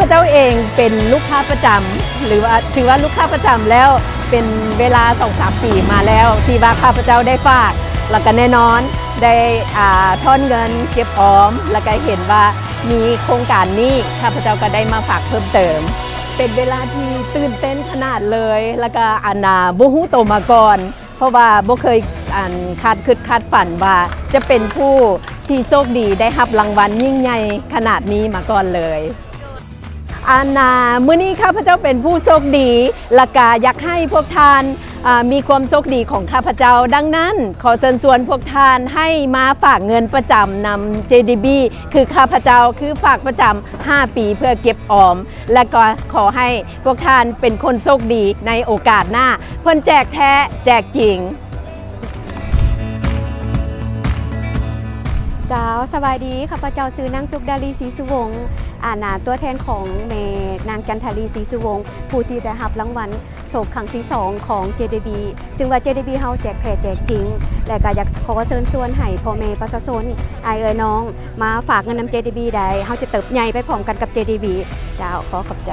ເຈົ້າເອງເປັນລູກຄ້າປະຈຳ ຫຼືວ່າຖືວ່າລູກຄ້າປະຈຳແລ້ວ ເປັນເວລາສອງສາມປີມາແລ້ວ ທີ່ວ່າຂ້າພະເຈົ້າໄດ້ຝາກ ແລ້ວກໍແນ່ນອນໄດ້ ອ່າ ຖອນເງິນເກັບອອມ ແລ້ວກໍເຫັນວ່າມີໂຄງການນີ້ ຂ້າພະເຈົ້າກໍໄດ້ມາຝາກເພີ່ມເຕີມ. ເປັນເວລາທີ່ຕື່ນເຕັ້ນຂະໜາດເລີຍ ແລ້ວກໍ ອັນນ່າ ບໍ່ຮູ້ໂຕມາກ່ອນ ເພາະວ່າບໍ່ເຄີຍ ອັນ ຄາດຄິດຄາດຝັນວ່າຈະເປັນຜູ້ທີ່ໂຊກດີໄດ້ຮັບລາງວັນຍິ່ງໃຫຍ່ຂະໜາດນີ້ມາກ່ອນເລີຍ. ອັນນ່າ ມື້ນີ້ຂ້າພະເຈົ້າເປັນຜູ້ໂຊກດີ ແລ້ວກະຢາກໃຫ້ພວກທ່ານ ອ່າ ມີຄວາມໂຊກດີຂອງຂ້າພະເຈົ້າ. ດັ່ງນັ້ນ ຂໍເຊີນຊວນພວກທ່ານໃຫ້ມາຝາກເງິນປະຈຳນຳ ເຈດີບີ ຄືຂ້າພະເຈົ້າ ຄືຝາກປະຈຳຫ້າປີເພື່ອເກັບອອມ ແລະກໍຂໍໃຫ້ພວກທ່ານເປັນຄົນໂຊກດີໃນໂອກາດໜ້າ ເພິ່ນແຈກແທ້ແຈກຈິງ. ເຈົ້າ ສະບາຍດີ ຂ້າພະເຈົ້າຊື່ນາງສຸກດາລີ ສີສຸວົງ ອາ ນາ ຕົວແທນຂອງແມ່ນາງຈັນທາລີ ສີສຸວົງ ຜູ້ທີ່ໄດ້ຮັບລາງວັນໂຊກຄັ້ງທີສອງຂອງ ເຈດີບີ ຊຶ່ງວ່າ ເຈດີບີ ເຮົາແຈກແທ້ແຈກຈິງ ແລະກໍຢາກຂໍເຊີນຊວນໃຫ້ພໍ່ແມ່ປະຊາຊົນ ອ້າຍເອື້ອຍນ້ອງ ມາຝາກເງິນນຳ ເຈດີບີ ໄດ້ ເຮົາຈະເຕີບໃຫຍ່ໄປພ້ອມກັນກັບ ເຈດີບີ. ເຈົ້າ ຂໍຂອບໃຈ.